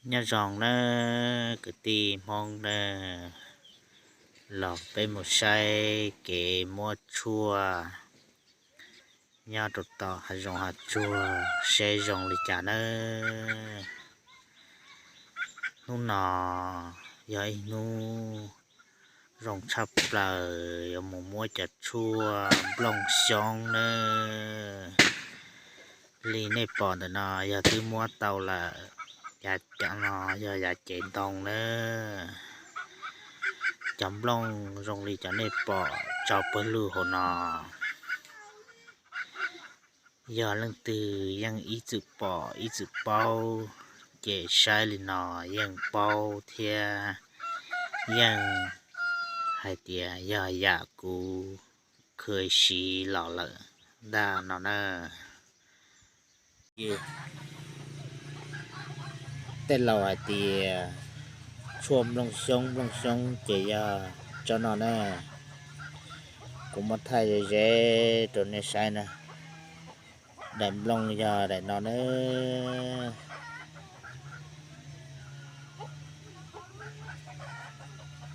Nyob zoo nawb kwv tij Hmoob nawb, los peb mus saib kev muab tshuaj nyob rau tom hav zoov hav tsuag seb zoo li cas nawb. Hnub no yog ib hnub zoo tshaj plaws yuav mus muab cov tshuaj nplooj xyoob nawb. Li nej pom ntawm no yog twb muab tau lawm, yav cov no yog yav cev ntoo nawb. Cov nplooj zoo li cov nej pom tso pawg lug hauv no, yog leej twg yeej ib txwm pom ib txwm paub, ces saib li no yeej paub thiab yeej hais tias yog yam kuv kheev siv los lawm ntag no na. Tej laus hais tias tshuaj nplooj xyoob nplooj xyoob ces yog tso no na. Kuv muab thaij ze ze rau nej saib na. Daim nplooj yog daim no na.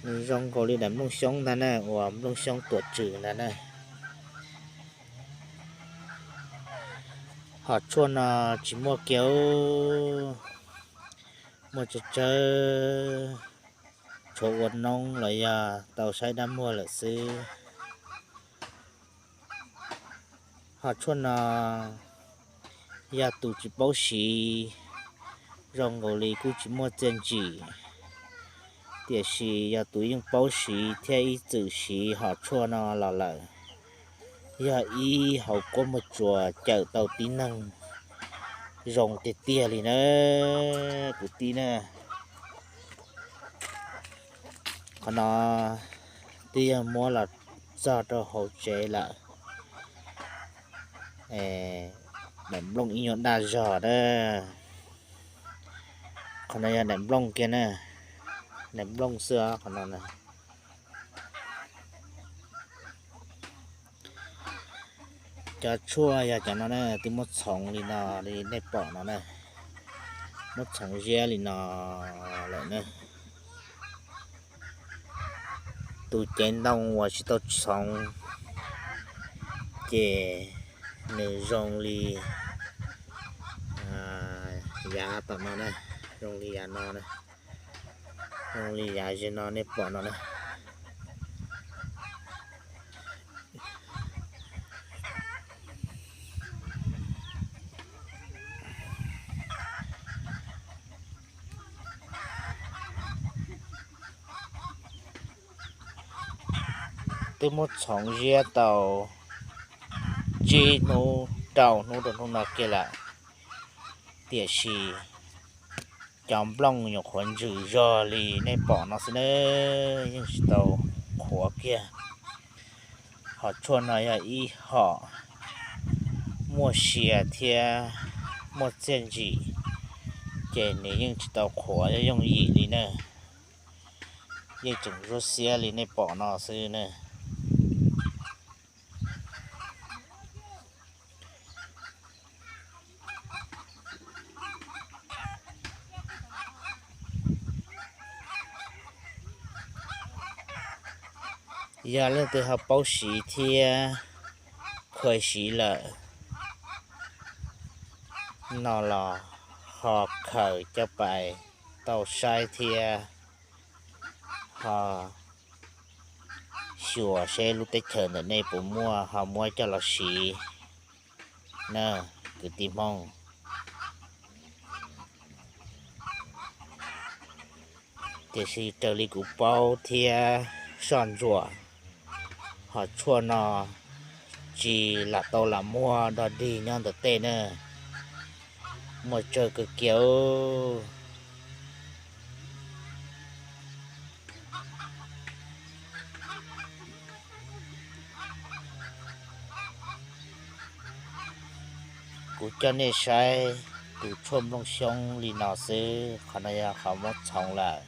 Nws zoo nkaus li daim nplooj xyoob ntag na, uas nplooj xyoob tuam tswm ntag na. Hom tshuaj no tsis muaj kiag, muaj tsawg tsawg, tshuav ua noob los yog tau saib dab muag lawm xwb. Hom tshuaj no yog tus tsis paub siv, zoo nkaus li kuj tsis muaj txiaj ntsim, tiam sis yog tus yeej paub siv thiab ib txwm siv hom tshuaj no los lawm, yog ib hauv kuab muaj tsuas cawm tau tib neeg zoo tiag tiag li na kwv tij na. Qhov no twb yog muab los txog rau hauv tsev lawm. Daim nplooj ib nyuag daj zog na. Qhov no yog daim nplooj kiag na, daim nplooj xwb qhov no na. Cov tshuaj yog cov no na, twb muab txhoov li no li nej pom no na, muab txhoov ziab li no lawm na. Tus cev ntoo uas tsis tau txhoov ces nws zoo li yav tom no na, zoo li yav no na, zoo li yav ze no nej pom no na. Twb muab txhoov ziab tau tsib hnub rau hnub rau hnub no kiag lawm, tiam sis cov nplooj nyuam qhuav ntsws zog li nej pom no xwb na, yeej tsis tau qhuav kiag. Hom tshuaj no yog ib hom muaj sia thiab muaj txiaj ntsim, ces nws yeej tsis tau qhuav yooj yim li na, yeej tseem zuab xiab li nej pom no xwb na. Yog leej twg ho paub siv thiab khuv siv lawm no los ho khaws coj pais tau saib thiab ho xyuas seb lub teb chaws ntawm nej puas muaj ho muab coj los siv na kwv tij Hmoob. Tiam sis raws li kuv paub thiab soj ntsuam, hom tshuaj no tsis lam tau lam muaj dog dig nyob ntawm tej na, muaj tsawg kawg kiag. Kuv coj nej saib tus tshuaj nplooj xyoob li no xwb, qhov no yog qhov muab txhoov lawm.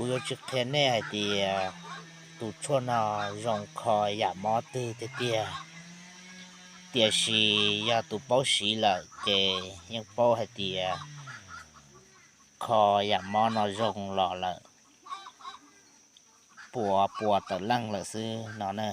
Kuv yuav tsis qhia nej hais tias tus tshuaj no zoo kho yam mob twg tiag tiag, tiam sis yog tus paub siv lawm ces yeej paub hais tias kho yam mob no zoo los lawm puas puas tawm leej lawm xwb no na.